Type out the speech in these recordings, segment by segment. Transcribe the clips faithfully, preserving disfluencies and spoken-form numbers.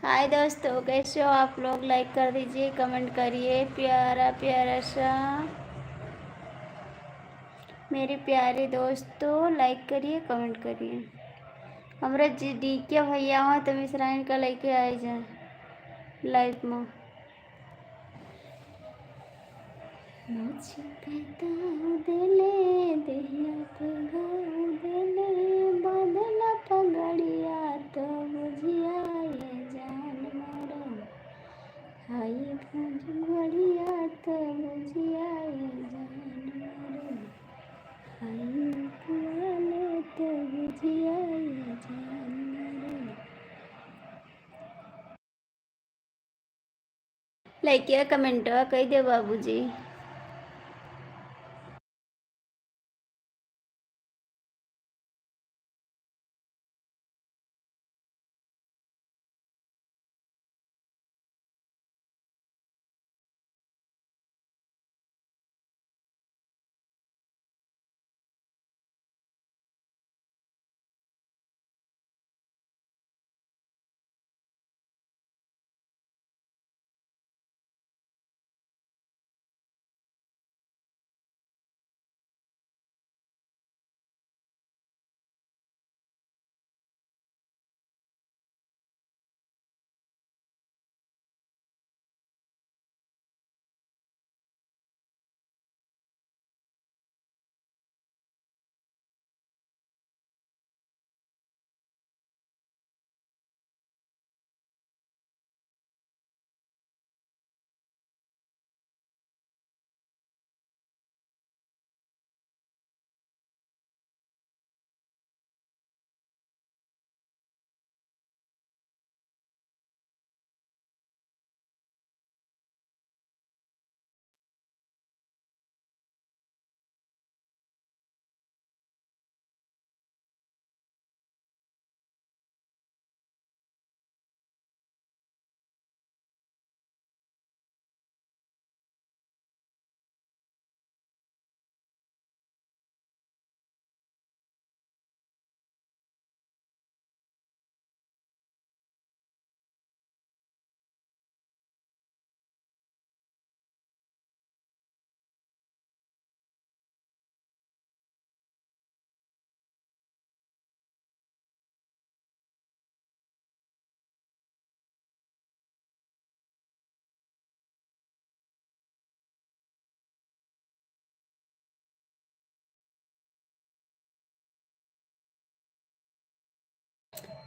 हाय दोस्तों, कैसे हो आप लोग? लाइक कर दीजिए, कमेंट करिए, प्यारा प्यारा सा। मेरे प्यारे दोस्तों, लाइक करिए, कमेंट करिए। हमरा जी डीके भैया हो तो मिश्राइन का लेके आए जाए लाइव में। मुझ पे दाव देले, देहिया पे घाव देले, बांधला पगड़िया तो बुझिया ये जान मरल। हाय भुजंगड़िया तो बुझिया ये जान मरल। हाय पुआले तो बुझिया ये जान मरल। लइकिया कमेंटवा कइ दे बाबूजी।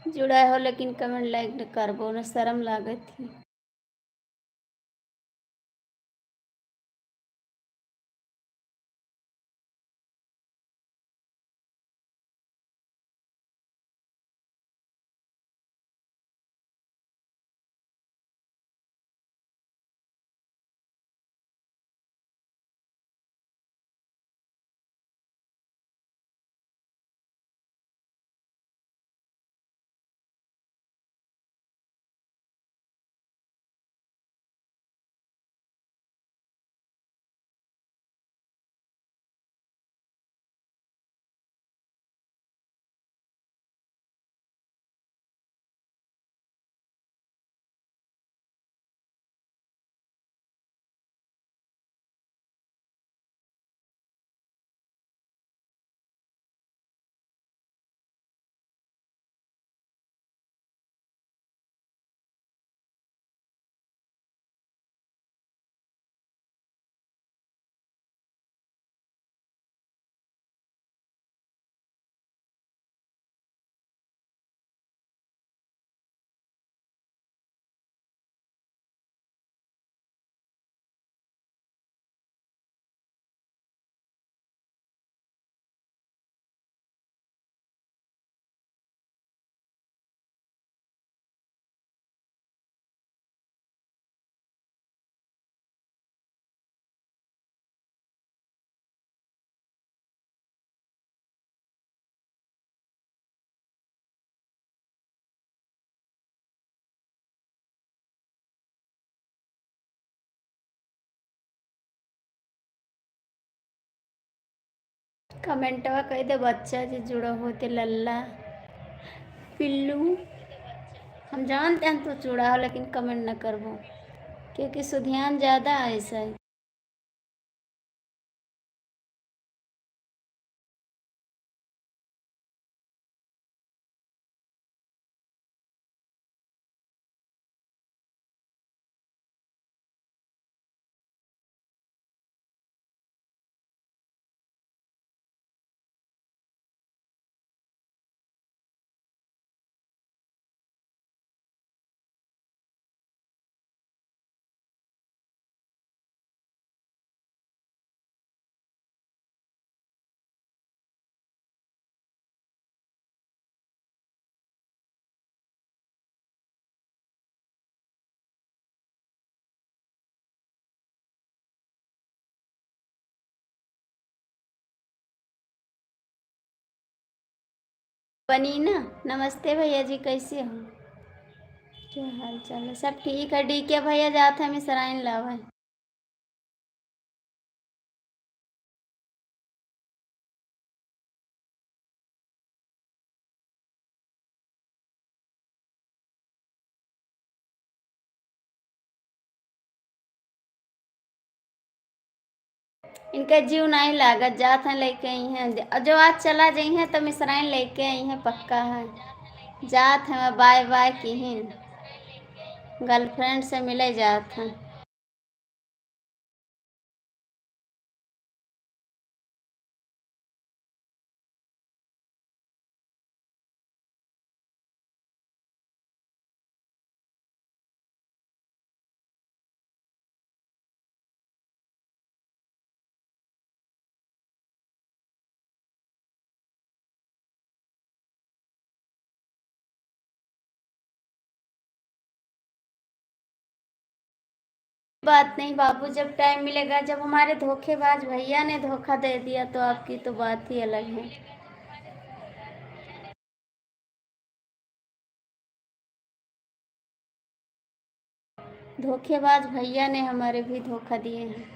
जुड़ा हो लेकिन कमेंट लाइक न करबो न, शर्म लागत ही। कमेंटवा कह दे बच्चा जे जुड़ा होते लल्ला पिल्लू। हम जानते हैं तू चूड़ा हो, लेकिन comment न करबो, क्योंकि सुधियान ज्यादा है ऐसा है। पनीना, नमस्ते भैया जी, कैसे हो? क्या हाल चाल है? सब ठीक है। डीके भैया जात है मिसराइन लावे। इनका जीव नहीं लागत, जात हैं लेके आई हैं। और जो आज चला जाई हैं तो मिसराइन लेके आई हैं, पक्का है। जात हैं, बाय बाय किहिन, girlfriend से मिले जात हैं। बात नहीं बाबू, जब time मिलेगा, जब हमारे धोखेबाज भैया ने धोखा दे दिया तो आपकी तो बात ही अलग है। धोखेबाज भैया ने हमारे भी धोखा दिए हैं।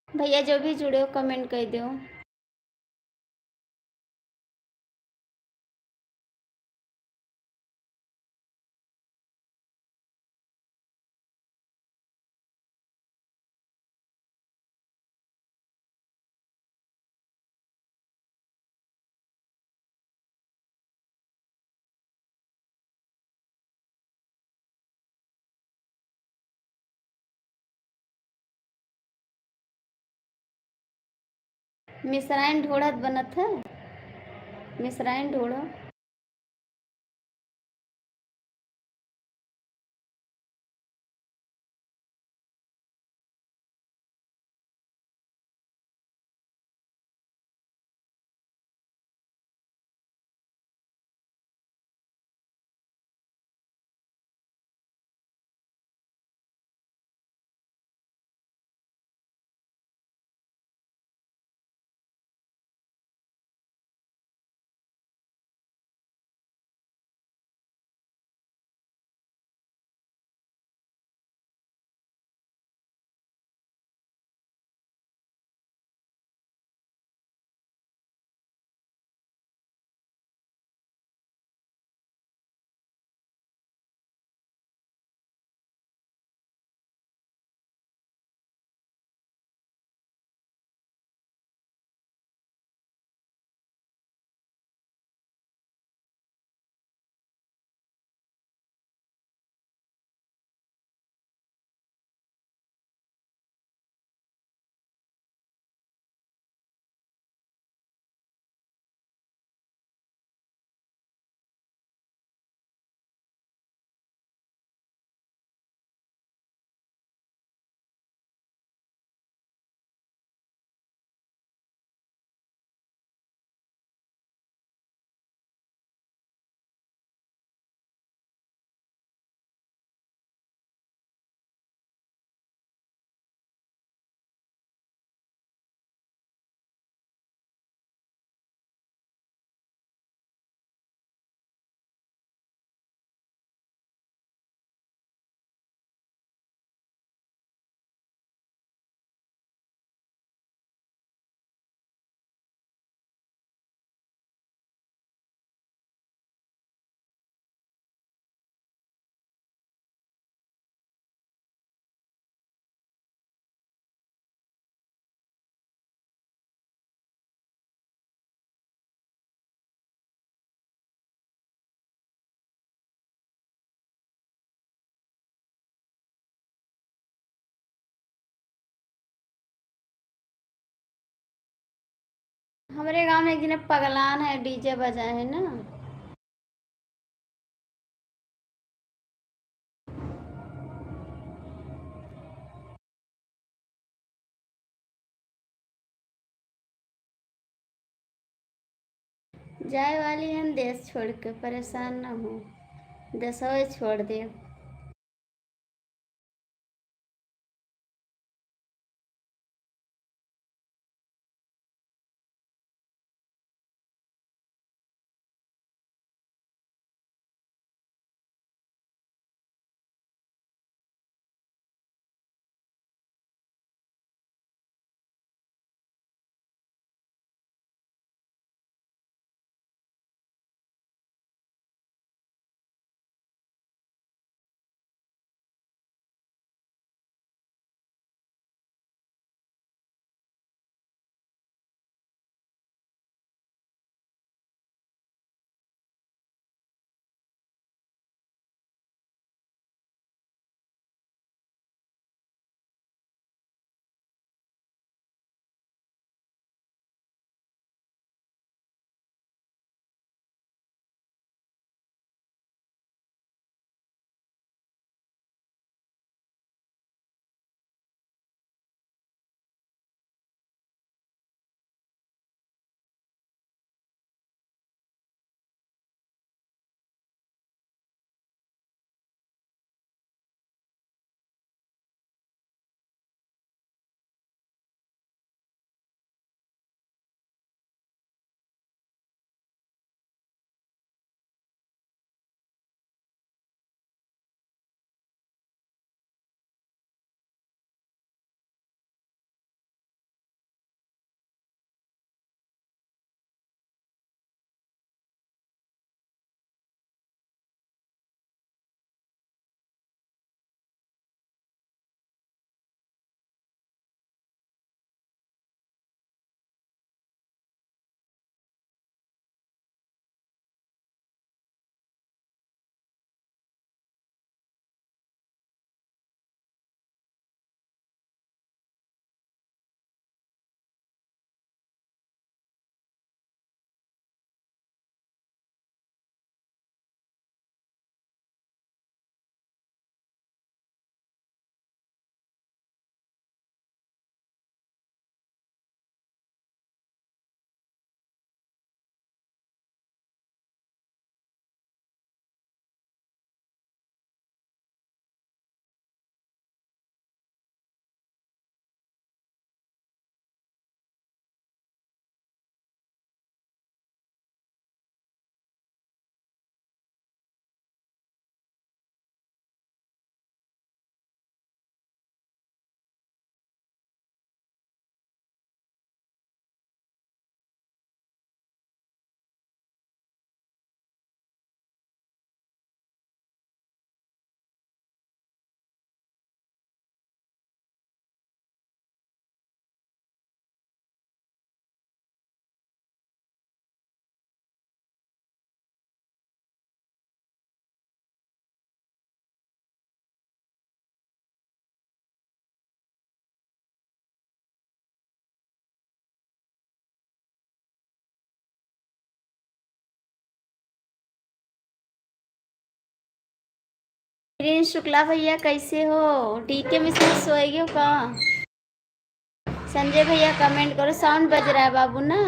भैया जो भी जुड़े हो, comment कर दो। मिसराइन ढोढ़त बनत है, मिसराइन ढोढ़ो। हमरे गाँव में एक जने पगलान है, डीजे बजाए है ना। जाए वाली हम देश छोड़ के, परेशान ना हो, देशवे छोड़ देब। प्रिंस शुक्ला भैया, कैसे हो? डीके मिश्रा, सोए गए हो का? संजय भैया, कमेंट करो, साउंड बज रहा है बाबू ना।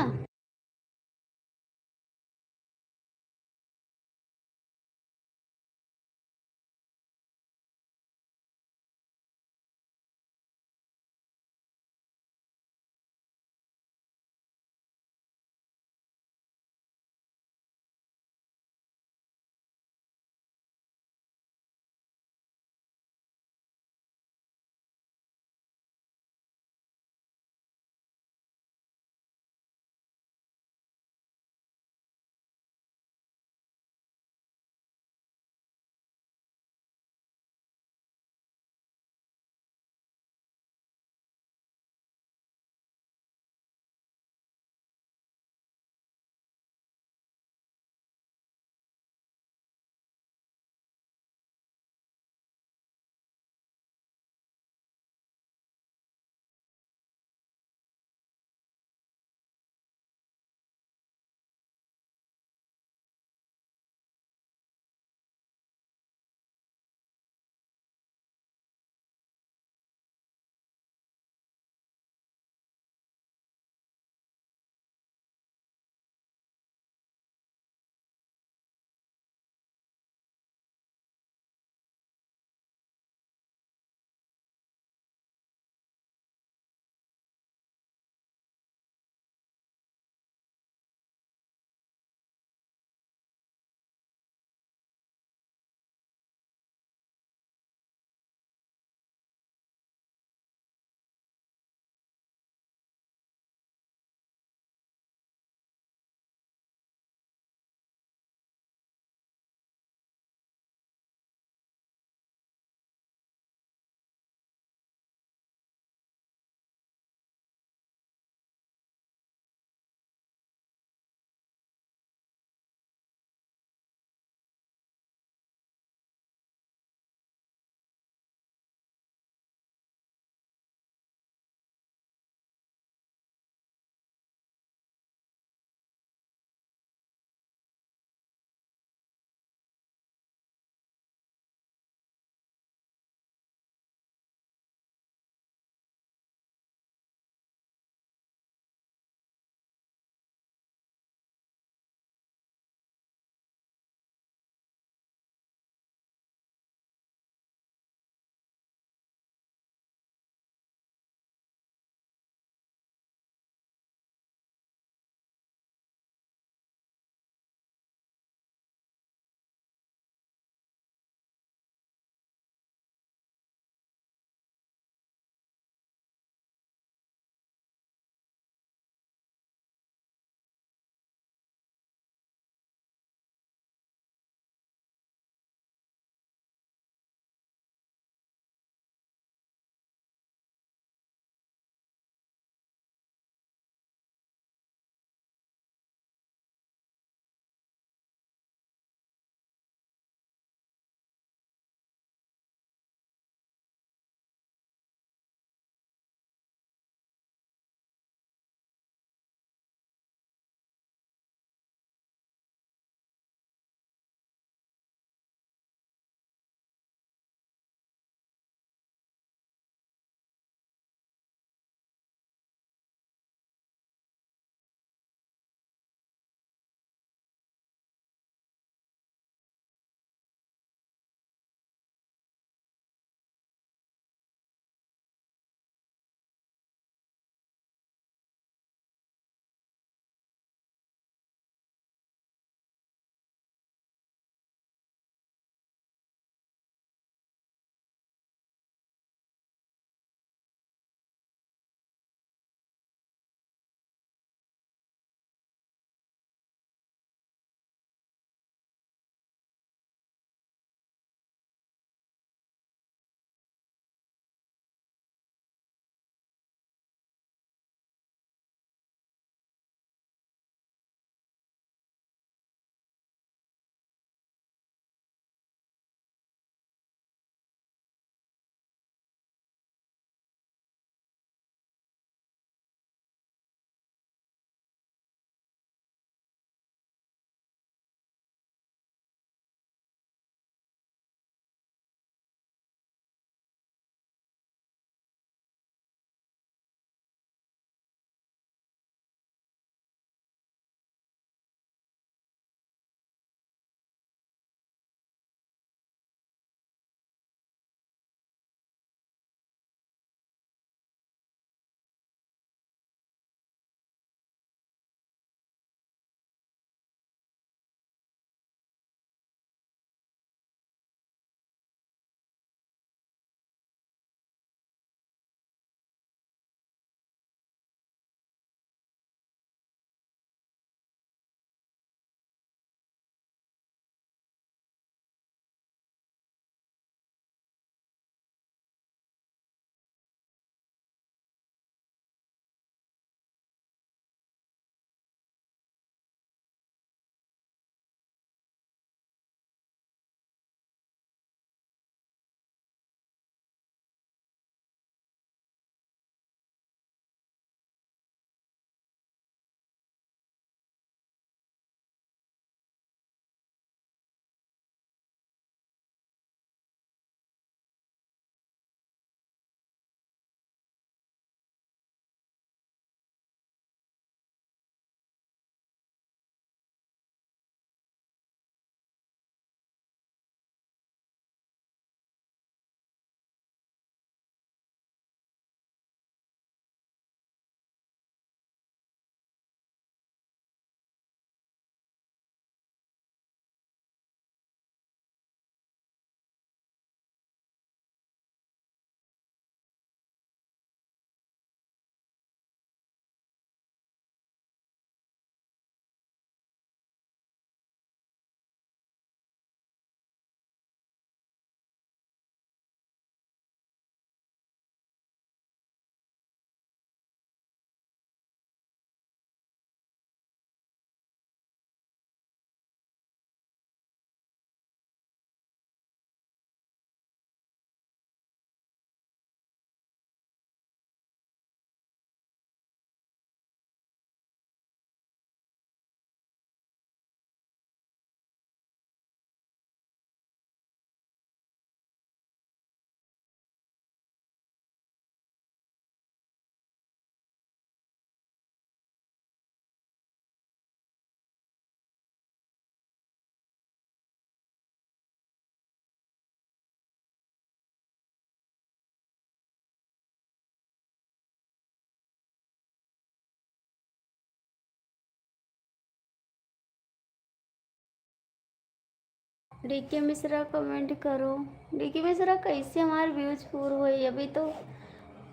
डीके मिश्रा comment करो। डीके मिश्रा, कैसे हमार views पूर होई? अभी तो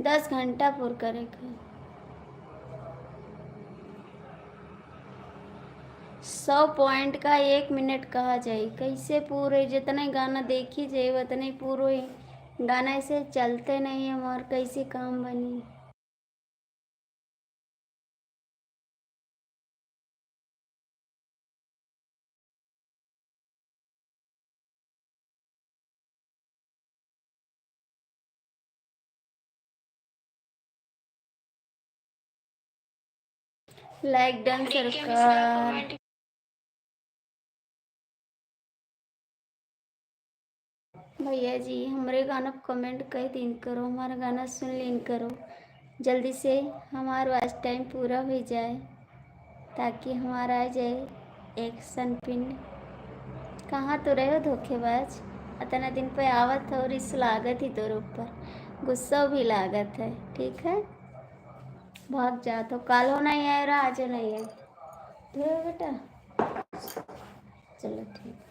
दस घंटा पूर करे के। सौ point का एक मिनट कहा जाई, कैसे पूर होई? जितने गाना देखी जाई उतने पूर होई। गाना ऐसे चलते नहीं हमार, कैसे काम बनी? Like done सरकार। भैया जी, हमरे गाना पे comment कर दीन करो, हमारा गाना सुन लीन करो, जल्दी से हमार watch time पूरा हो जाए, ताकि हमारा आ जाए action pin। कहाँ तो रहे हो धोखेबाज, इतना दिन पे आवत हो और इस लागत ही तोर ऊपर गुस्सा भी लागत है, ठीक है? भाग जात हो, काल हो नहीं आए रहा, आज हो नहीं आए। धुरो बेटा, चलो ठीक।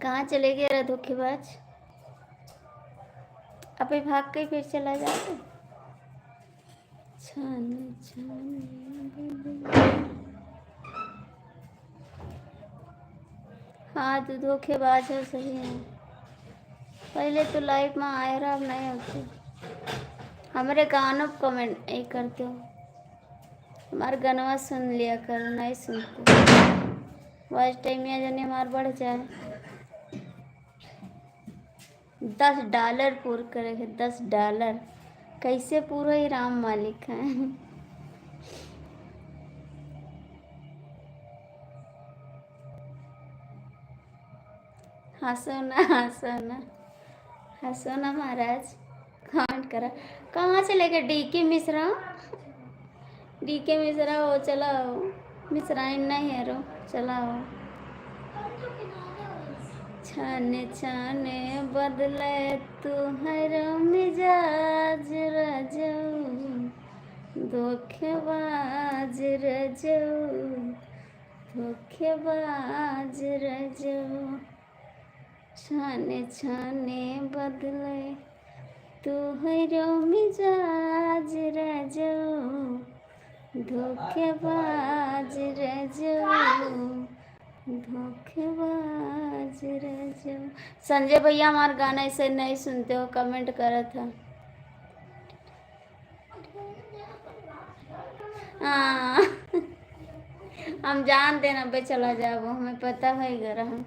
कहाँ चले गया रहा धोखेबाज? अबे भाग के फिर चला जाता। छाने, छाने। हाँ, तू धोखेबाज हो, सही है। पहले तो live में आए रहा, अब नहीं होती। हमरे गानों पे comment नहीं करते हो। हमार गनवा सुन लिया करो, नहीं सुनते। Watch time या जने हमार बढ़ जाए। दस dollar पूर करे के, दस dollar। कैसे पूरा ही राम मालिक है। हंसो ना, हंसो ना, हंसो ना महाराज, comment करा। कहाँ चले गए डीके मिश्रा? डीके मिश्रा हो, चला आओ। मिश्राइन नहीं है रो, चला आओ। छाने छाने बदले तू है रो मिजाज रजऊ, धोखेबाज रजऊ, धोखेबाज रजऊ। छाने छाने बदले तोहरो मिजाज रजऊ, धोखेबाज रजऊ, धोखेबाज रजऊ। संजय भैया, हमार गाना ऐसे नहीं सुनते हो, comment करत है। हाँ। हम जानते ना बे चला जाबो, हमें पता है घर हम।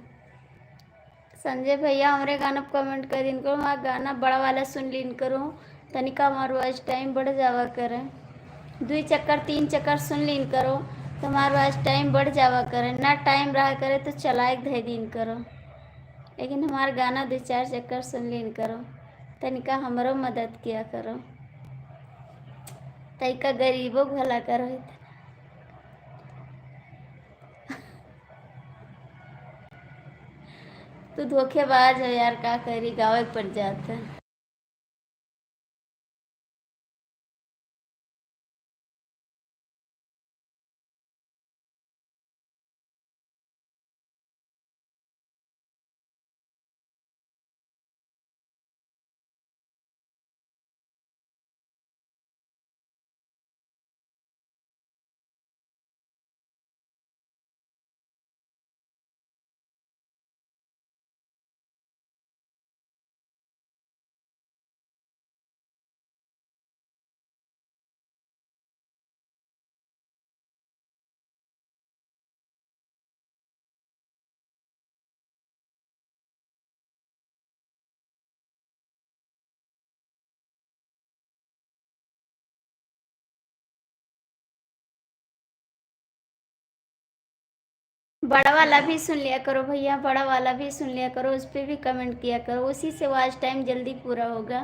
संजय भैया, हमरे गाना पे comment कर दिन करो, हमारा गाना बड़ा वाला सुन लीन करो, तनिका हमार watch time बढ़ जावा करे। दुई चक्कर, तीन चक्कर सुन लीन करो, तो हमार watch time बढ़ जावा करे। ना time रहा करे, तो चलाए के धै दीन करो, लेकिन हमार गाना दुई चार चक्कर सुन लीन करो, तनिका हमरो मदद किया करो, तनिका गरीबो के भला करो। तू धोखेबाज हो यार, का करी, गावे के पड़ जात है। बड़ा वाला भी सुन लिया करो भैया, बड़ा वाला भी सुन लिया करो, उस पे भी comment किया करो, उसी से watch time जल्दी पूरा होगा।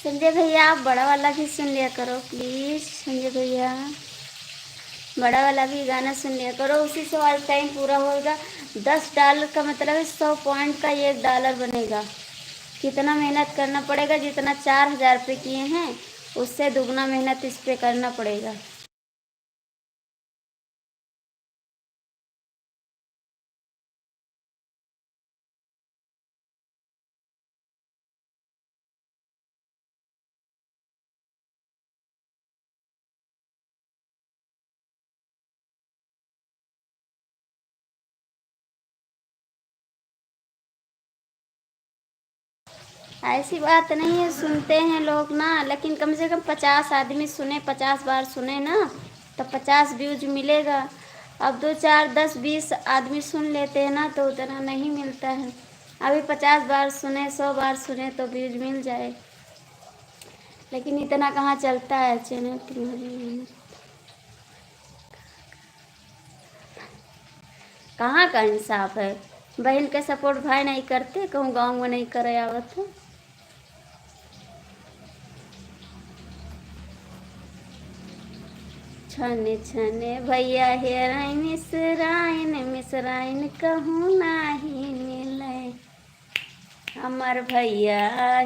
संजय भैया, आप बड़ा वाला भी सुन लिया करो please। संजय भैया, बड़ा वाला भी गाना सुन लिया करो, उसी से आज time पूरा होगा। दस dollar का मतलब है, सौ point का एक dollar बनेगा। कितना मेहनत करना पड़ेगा, जितना चार हजार रुपये किए हैं, उससे दुगना मेहनत इस पे करना पड़ेगा। ऐसी बात नहीं है, सुनते हैं लोग ना, लेकिन कम से कम पचास आदमी सुने, पचास बार सुने ना, तो पचास views मिलेगा। अब दो, चार, दस, बीस आदमी सुन लेते हैं ना, तो उतना नहीं मिलता है। अभी पचास बार सुने, सौ बार सुने, तो views मिल जाए, लेकिन इतना कहाँ चलता है channel तुम्हारी। कहाँ का इंसाफ है? बहिन के support भाई नहीं करते, कहूँ गाँव में नहीं करे आवत है। छने छने भैया हेराइन मिसराइन, मिसराइन कहूँ नाही मिले। हमर भैया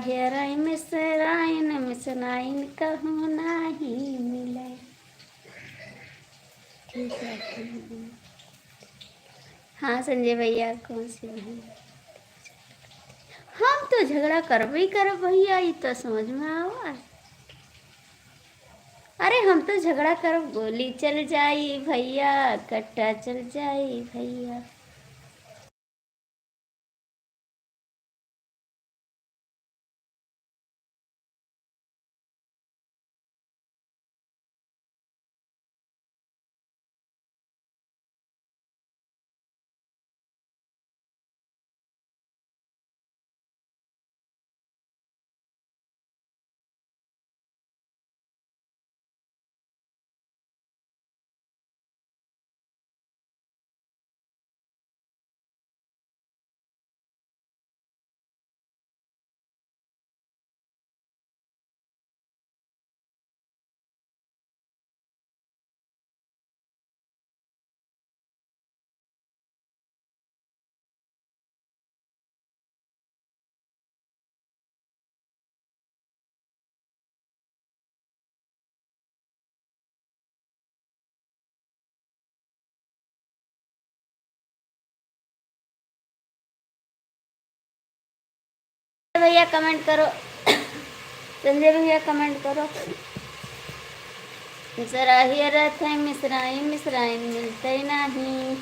हेराइन मिसराइन, मिसराइन कहूँ नाही मिले। हाँ संजय भैया, कौन सी बहन? हम तो झगड़ा करबे ही करब भैया, ई तो समझ में आवा। अरे हम तो झगड़ा करब, गोली चल जाई भैया, कट्टा चल जाई भैया। भैया comment करो। संजय भैया comment करो। मिसराही रहत है मिसराइन, मिसराइन मिलते नहीं।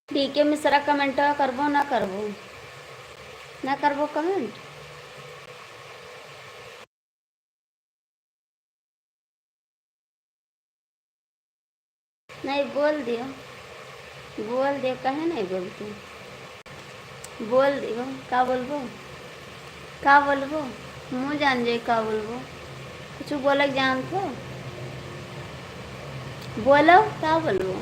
डीके मिश्रा comment करबो ना करबो, ना करबो comment? नहीं बोल दियो, बोल दियो, काहे नहीं बोलती? बोल दियो, का बोलबो? का बोलबो? मुँह जान जाए का बोलबो। कुछ बोलक जानत हो? बोलो, का बोलबो?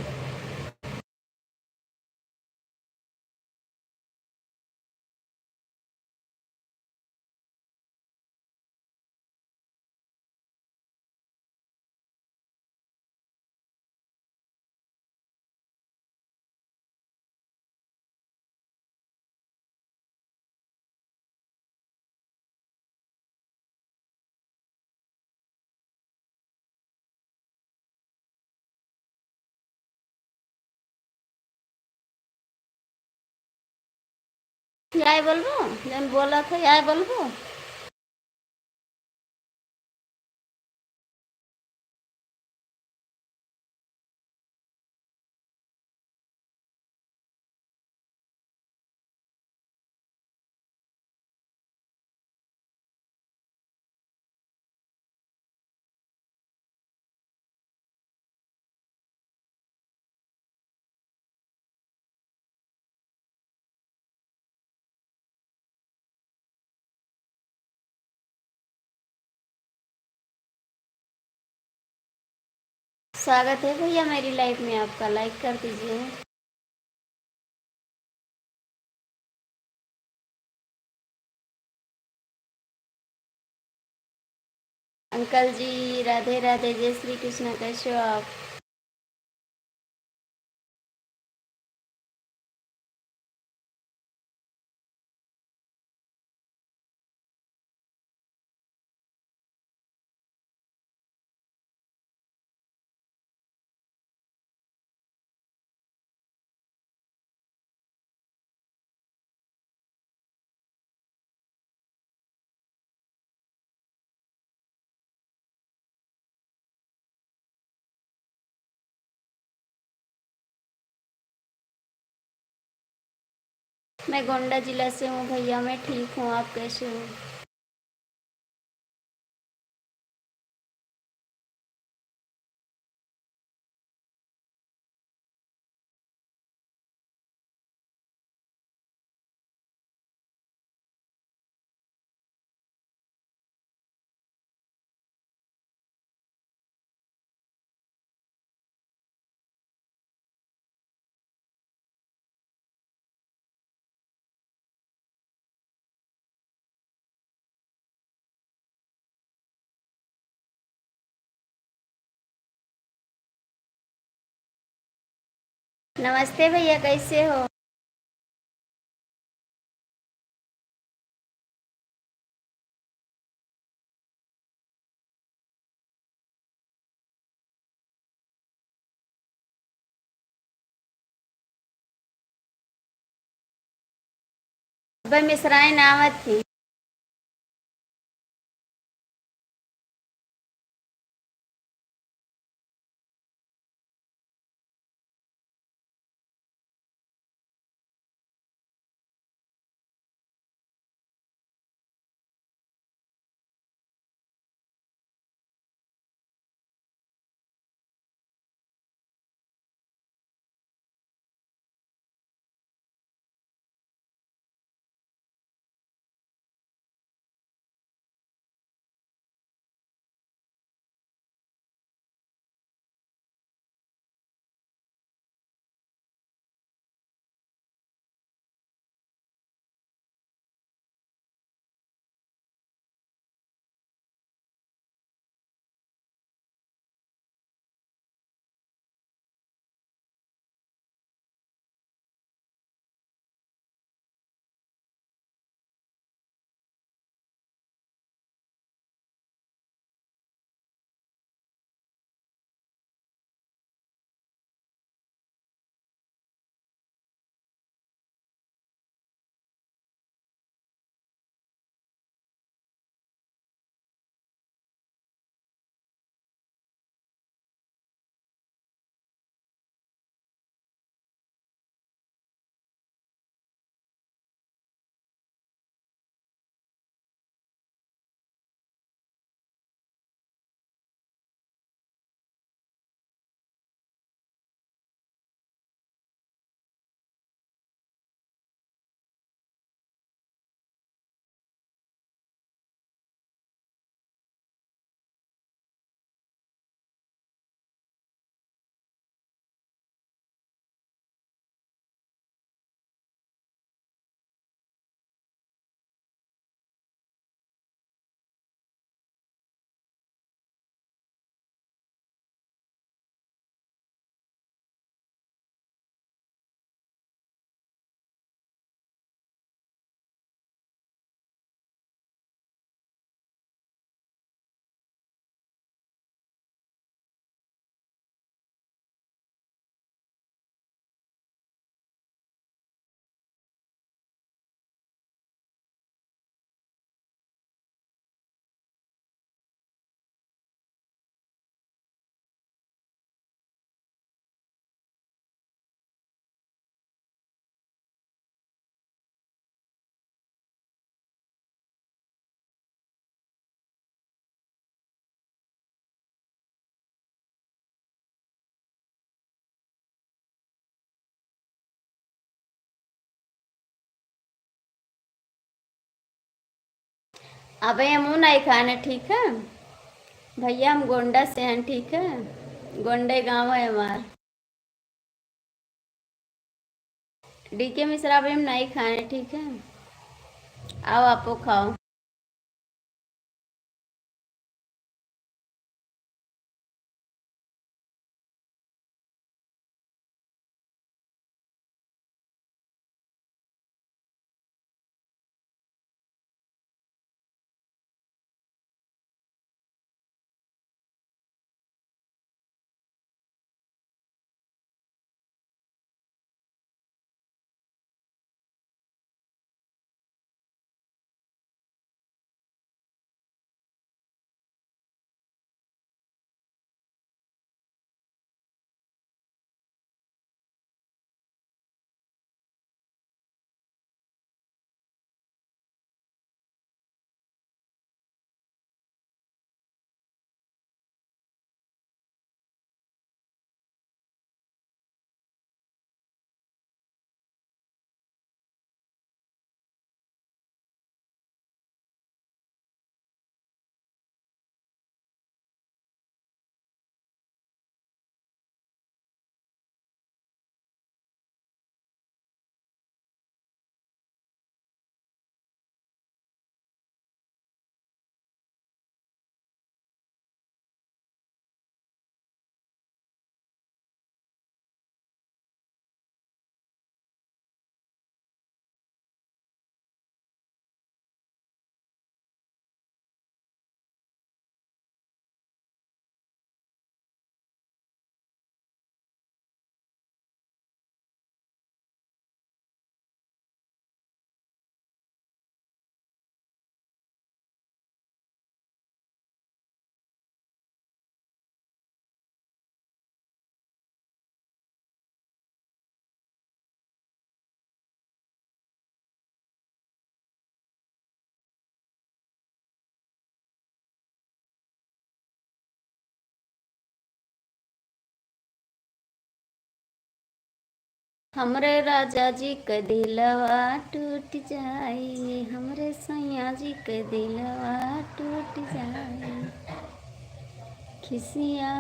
याय बोलबो, जौन बोलत है, याय बोलबो। स्वागत है भैया मेरी लाइफ में आपका, लाइक कर दीजिए। अंकल जी, राधे राधे, जय श्री कृष्णा, कैसे हो आप? मैं गोंडा जिला से हूँ भैया, मैं ठीक हूँ, आप कैसे हो? नमस्ते भैया, कैसे हो? अबे मिसराइन आवत ही। अबे हमहू नाई खाने, ठीक है भैया, हम गोंडा से हैं, ठीक है, गोंडे गाँव है हमार। डीके मिश्रा, अबे हम नाई खाने, ठीक है, आओ आपो खाओ। हमरे राजा जी के दिलवा टूट जाई, हमरे सैया जी के दिलवा टूट जाई। खिसिया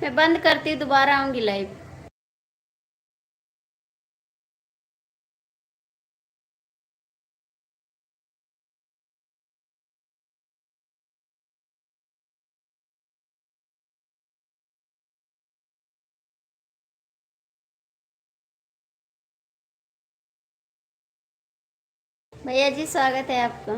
मैं बंद करती हूँ, दोबारा आऊँगी लाइव। भैया जी, स्वागत है आपका।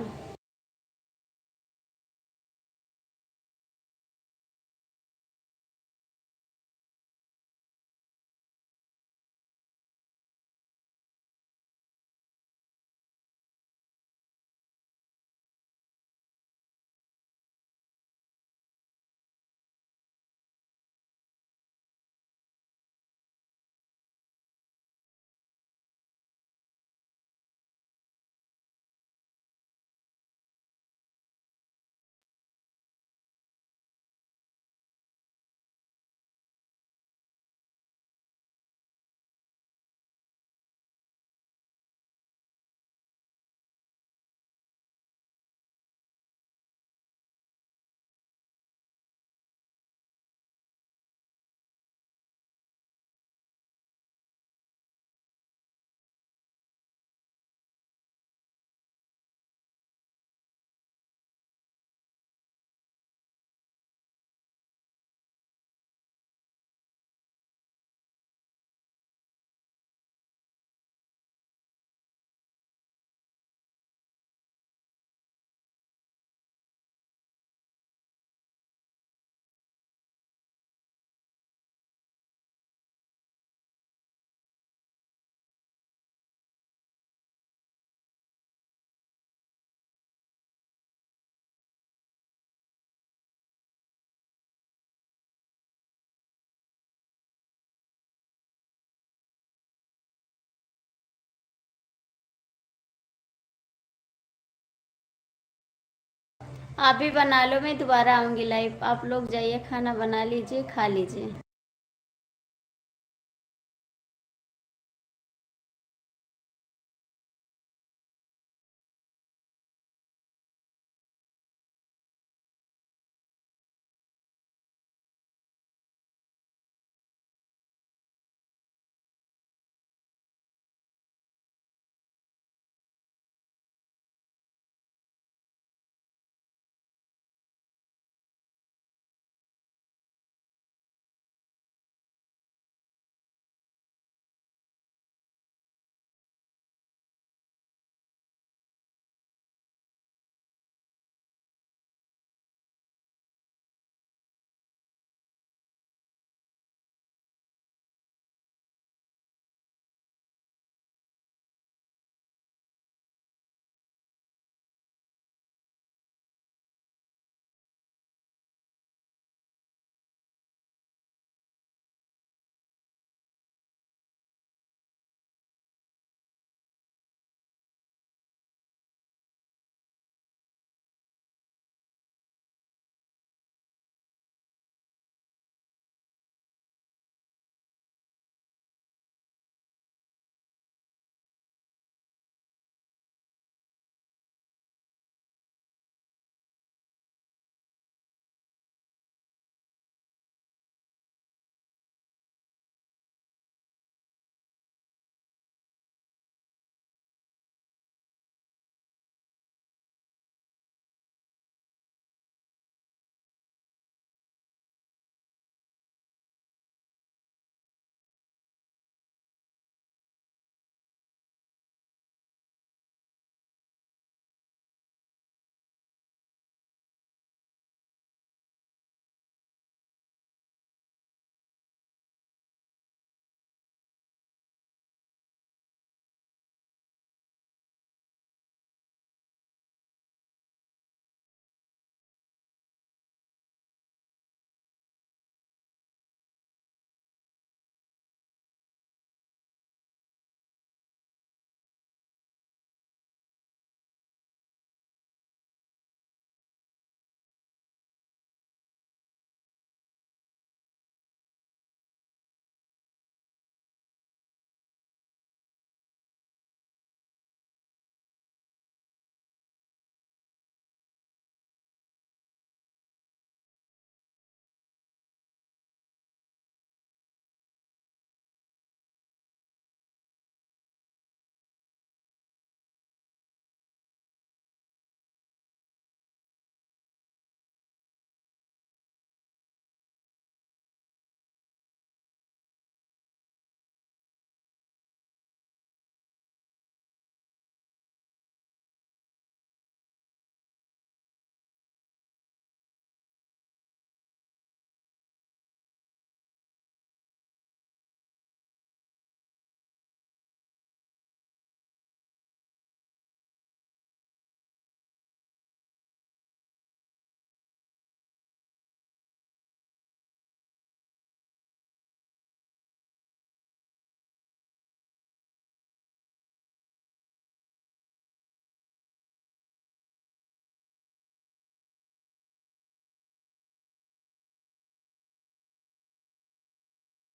आप भी बना लो, मैं दोबारा आऊँगी लाइव। आप लोग जाइए, खाना बना लीजिए, खा लीजिए।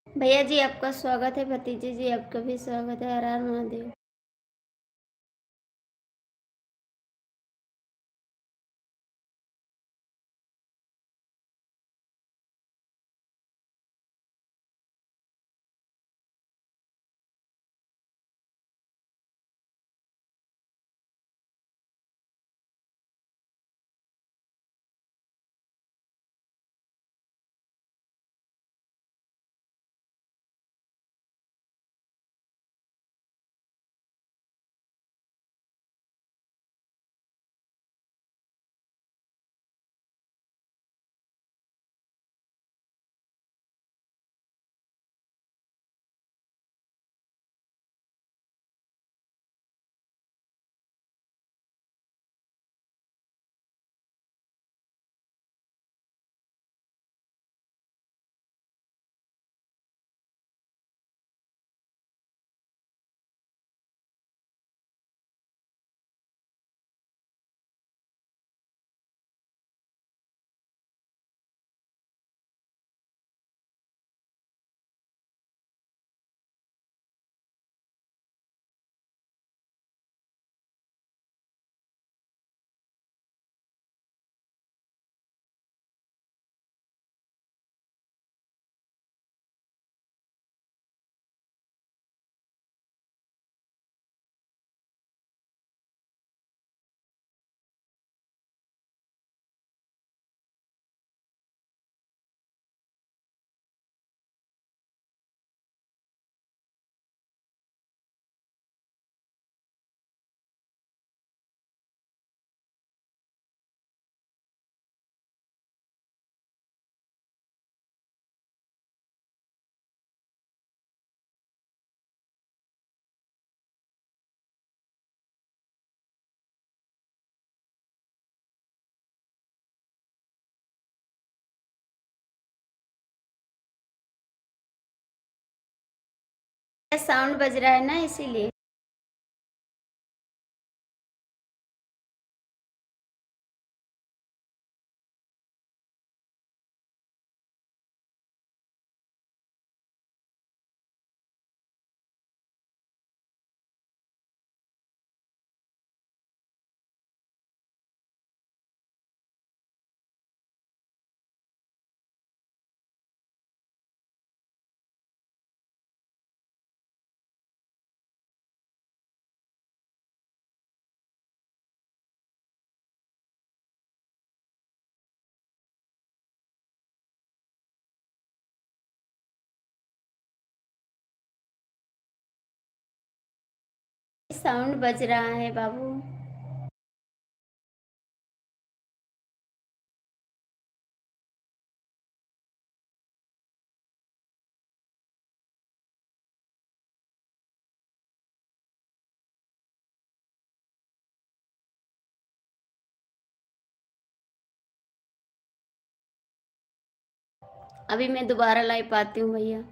भैया जी, आपका स्वागत है, भतीजे जी, आपका भी स्वागत है। हर हर महादेव। साउंड बज रहा है ना, इसीलिए। साउंड बज रहा है बाबू। अभी मैं दोबारा लाइव आती हूँ भैया।